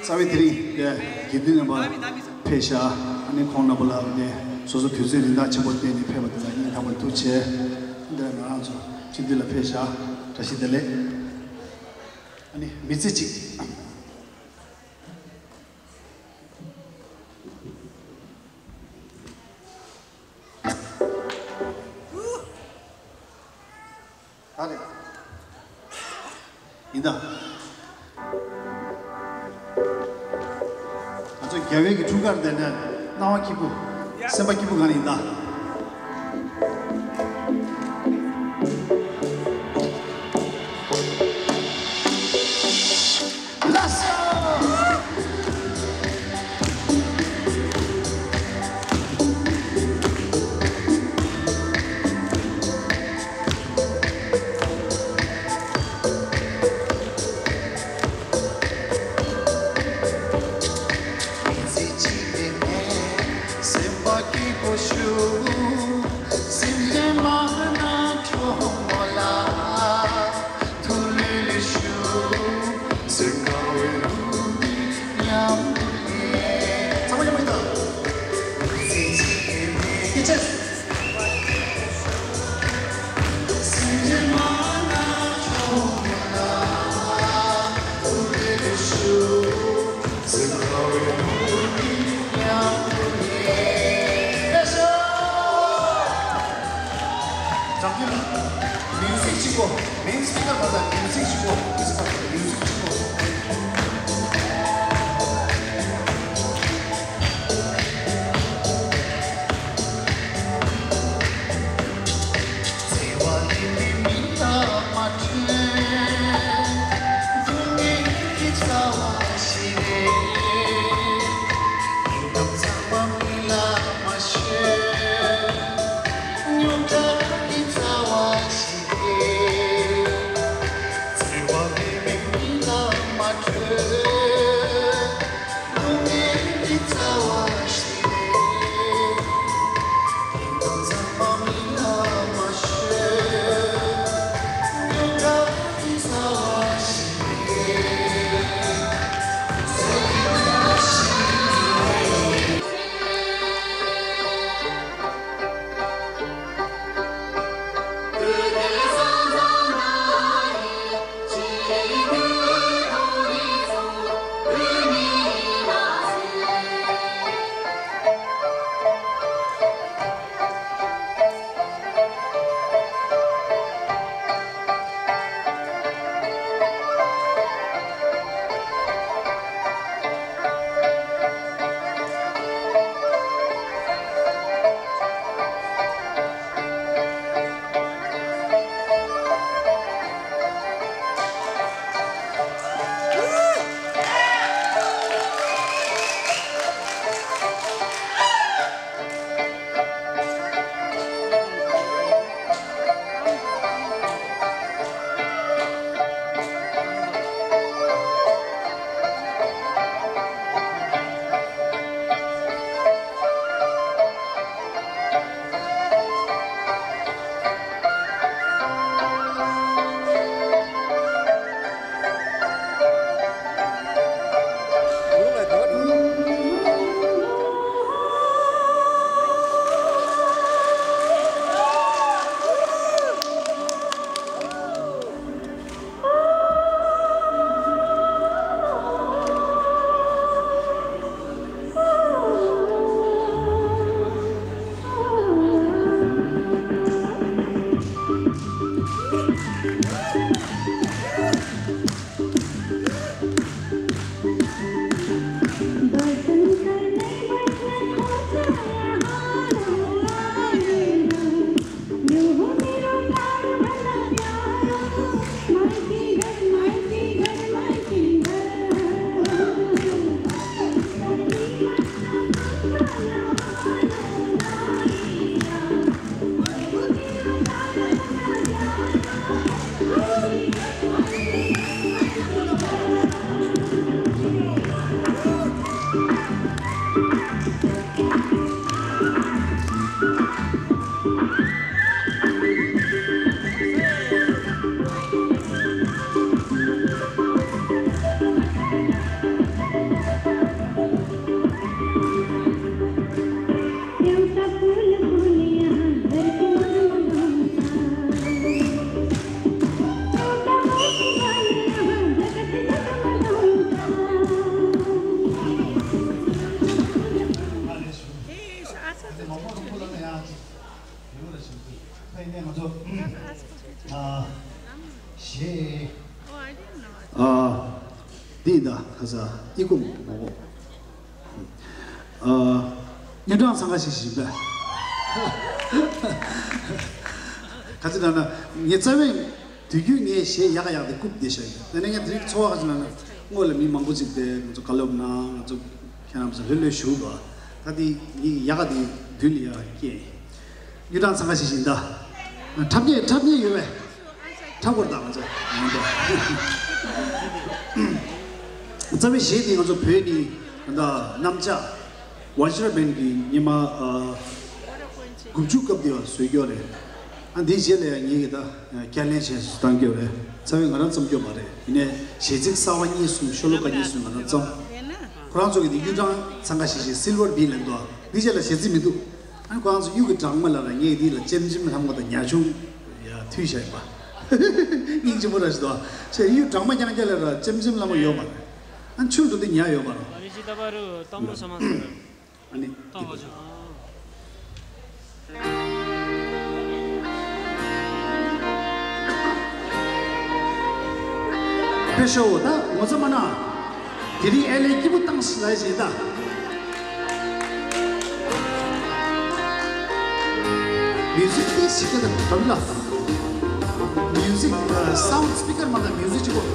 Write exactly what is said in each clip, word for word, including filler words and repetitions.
རྩ་བའི་དེ་རིང་དགེ་འདུན་རྣམ་པ་ཕེབས་ཤག་ཨ་ནི་ཁོང་རྣམ་པ་ལ་དེ་སོ་སོ་དུས་ཚོད་རིན་ཐང་ཆེན་པོ་བཏོན་ནས་ཕེབས་པ་དེ་ལ་སྙིང་ཐག་པ་ནས་ཐུགས་རྗེ་ཆེ། འདིར་ང་རང་ཚོ་སྤྱི་འཐུས་ལ་ཕེབས་ཤག་བཀྲ་ཤིས་བདེ་ལེགས། ཨ་ནི་མི་ཚེ་གཅིག་ད་རེད། ཡིན་ད། ང་ཚོ་རྒྱལ་བའི་གི་འཁྲུངས་སྐར་དེ་ནས་སྣང་བ་སྐྱིད་པོ། སེམས་པ་སྐྱིད་པོ་གང་ཡིན་ད། ལགས་སོ། འཛམ་བུ་གླིང་། མིའུ་ཟིག་གཅིག་པོ། མིའུ་ཟིག་གཅིག་པོ། མིའུ་ཟིག་གཅིག་པོ། མིའུ་ཟིག་གཅིག་པོ། ང་ཚོ་ཨ་གཞས་ཨ་འདི་ད་ཁ་ས་ཨི་ཁུ་མོ་གོ། ཨ་གཡུ་སྦྲང་འཚང་ཁ་ཤིག་ཤིག་པས། ག་ཚོད་ལབ་ན་ངའི་རྩ་བའི་དུས་རྒྱུན་ངས་གཞས་ཡག་ཡག་དེ་རྐུབ་བསྡད་བཞག་ཡོད། དེ་ནས་ངས་དེ་རིང་ཚོར་བ་ག་ཚོད་ལབ་ན་སྔོན་ལ་མི་མང་པོ་ཅིག་དེ་ང་ཚོ་བཀའ་སློབ་གནང་། ང་ཚོ་ཁྱེད་རང་ཚོ་ལྷོད་ལྷོད་བཞུགས་པ། ད་དེ་ངས་ཡག་ག་དེ་མདུན་ལ་ཡག་སྐྱེས། གཡུ་སྦྲང་འཚང་ཁ་ཤིག་ཤིག་ད། འཁྲབ་མཁན་འཁྲབ་མཁན་ཡོད་པས། འཁྲབ་དགོས་ད་ང་ཚོ་ང་ཚོ། རྩ་བའི་གཞས་དེ་ང་ཚོ་བོད་ནས་ད་གནམ་ལྕགས་ཝ་ཇི་ར་བྷན་གྱི་ཉི་མ་ཨ་དགུ་བཅུ་སྐབས་དེ་བ་བཟོས་ཀྱོག་རེད། ཨ་འདིའི་རྗེས་ལ་ཡང་ངེད་ཀྱི་ད་བསྐྱར་ལེན་བྱས་སུ་བཏང་ཀྱོག་རེད། རྩ་བའི་ང་རང་རྩོམ་ཀྱོག་མ་རེད། ཡིན་ནའི་གཞས་ཚིག་གསར་བ་གཉིས་གསུམ་ཤོ་ལོ་ཀ་གཉིས་གསུམ་ང་རང་རྩོམ། ཁོ་རང་ཚོ་གི་དེ་གཡུ་སྦྲང་འཚང་ཁ་ཤིག་ཤིག་སིལ་ཝར་བི་ལབ་འདུག་འདི་རྗེས་ལ་གཞས་ཚིག་མི་འདུག་ཨ་ནི་ཁོ་རང་ཚོ་གཡུ་གི་སྦྲང་མ་ལ་ར་ངས་འདི་ལ་ཅེམ་ཅེམ་ལྷམ་གོ་དང་ཉ་ཆུང་ཡ་མཐུད་བྱས་པ། སྙིང་རྗེ་མོ་ར་ཞིག་འདུག་ཨ་ཆེ་གཡུ་སྦྲང་མ་རྐྱང་རྐྱང་ལ་ར་ཅེམ་ཅེམ་ལྷམ་གོ་ཡོད་མ་རེད། ཨ་ཆུ་འགྲོ་དུས་ཉ་ཡོད་མ་རེད། ཨ་ནི། དཔེ་ཤོག་ད་ངོ་ཚ་མ་ན། དེ་རིང་ཨེ་ལས་སྐྱིད་པོ་བཏང་ཞིག་ལ་ཞེས་ད། མིའུ་ཟིག་དེ་ཞིག་ག་དང་གྲོ་ལ། མིའུ་ཟིག་སའུན་སྤི་ཀར་མ་དང་མིའུ་ཟིག་ཅིག་གོ།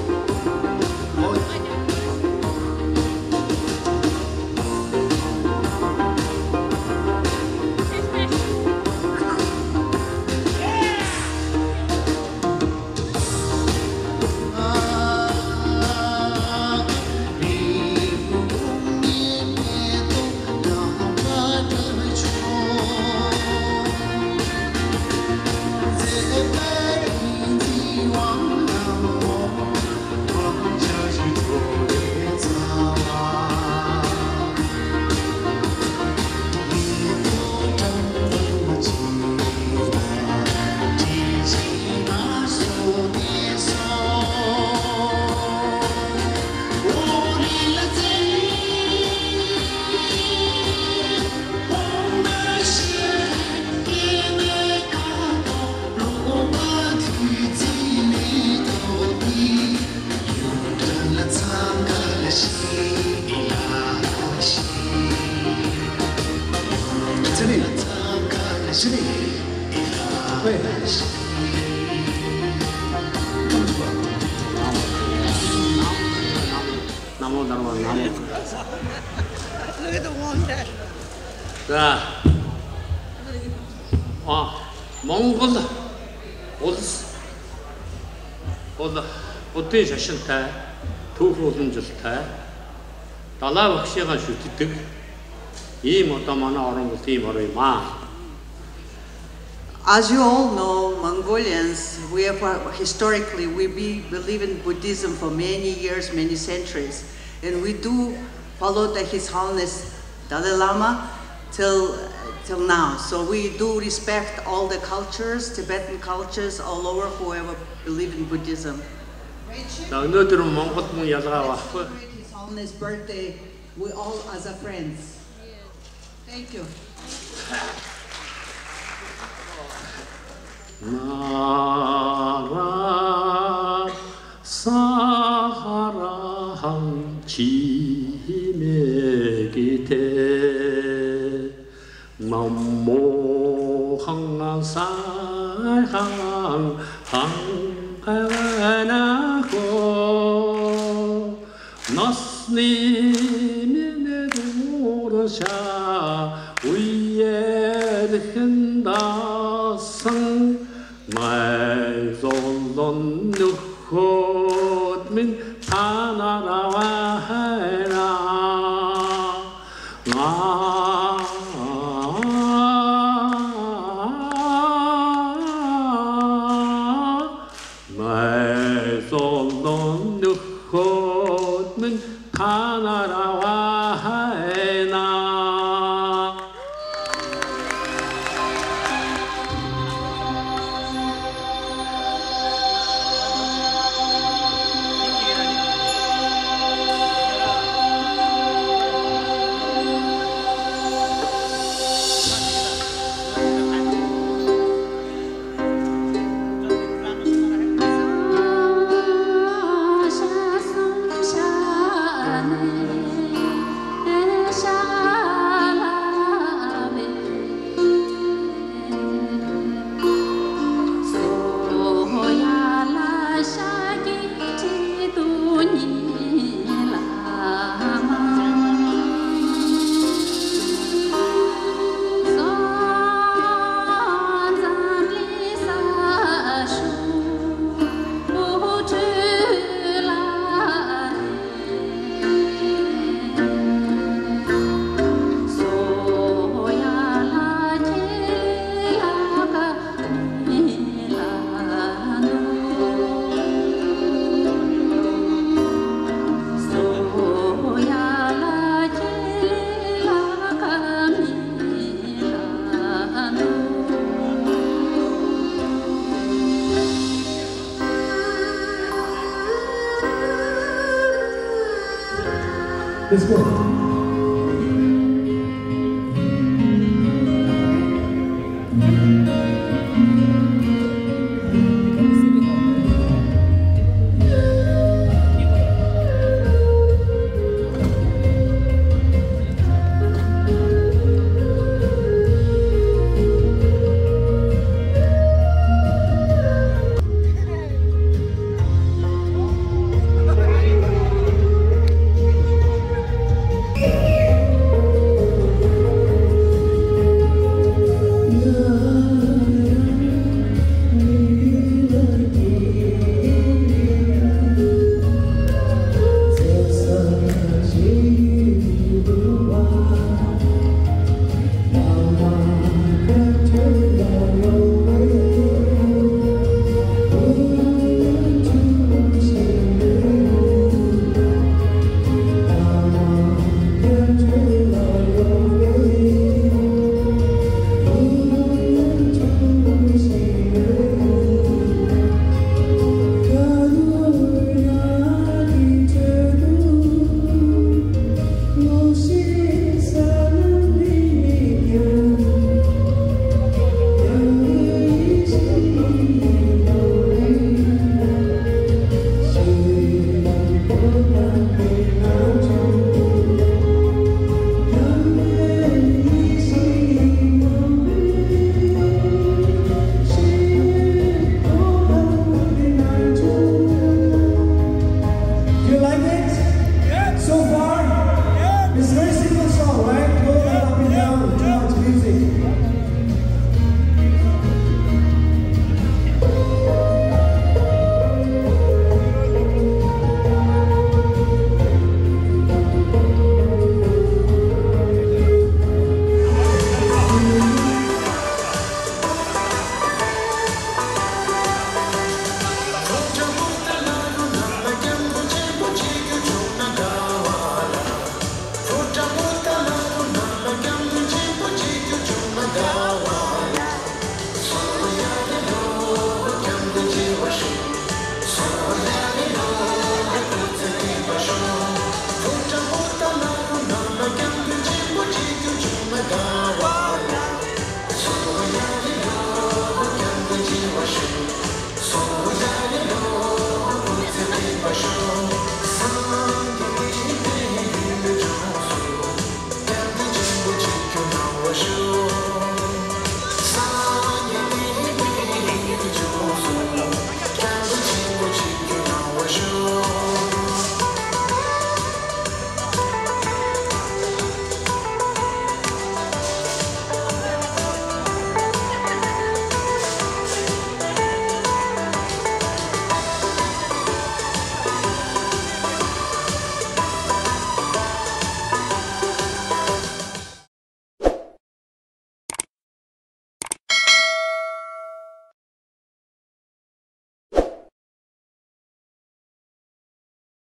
Look at the one that. 자, 어, 몽골, 올, 올, 어떤 자신 때, 두 호는 줄 때, 달라 확실한 줄 때, 이 못다 만나 어려운 것도 이 말이 마. As you all know, Mongolians, we have, historically, we be, believe in Buddhism for many years, many centuries, and we do follow the, His Holiness Dalai Lama till, till now. So we do respect all the cultures, Tibetan cultures all over, whoever believe in Buddhism. ད་གནོད་དུ་རུང་མང་པོ་ཡ་ལ་བ། Let's celebrate His Holiness birthday, we all as a friends. Thank you. ན་ར་ས་ཧ་ར་ཧང་ཁྱི་མེ་གི་ཏེ། ན་མོ་ཧང་ས་ཧང་ཧང་ཧ་ན་ཧོ། ནོ་སི་ནི་མི་ནི་དུ་རུ་ཤ་ཝི་ཡེ་རི་ཧིན་ད་སང་། ངའི་བཟོ་ལོན་ནུ་ཤོད་མིན་ཐ་ན་ར་བ་ཧེ་ན། ང་ངའི་བཟོ་ལོན་ནུ་ཤོད་མིན་ཐ་ན་ར་བ་ཧེ་ན། Let's go.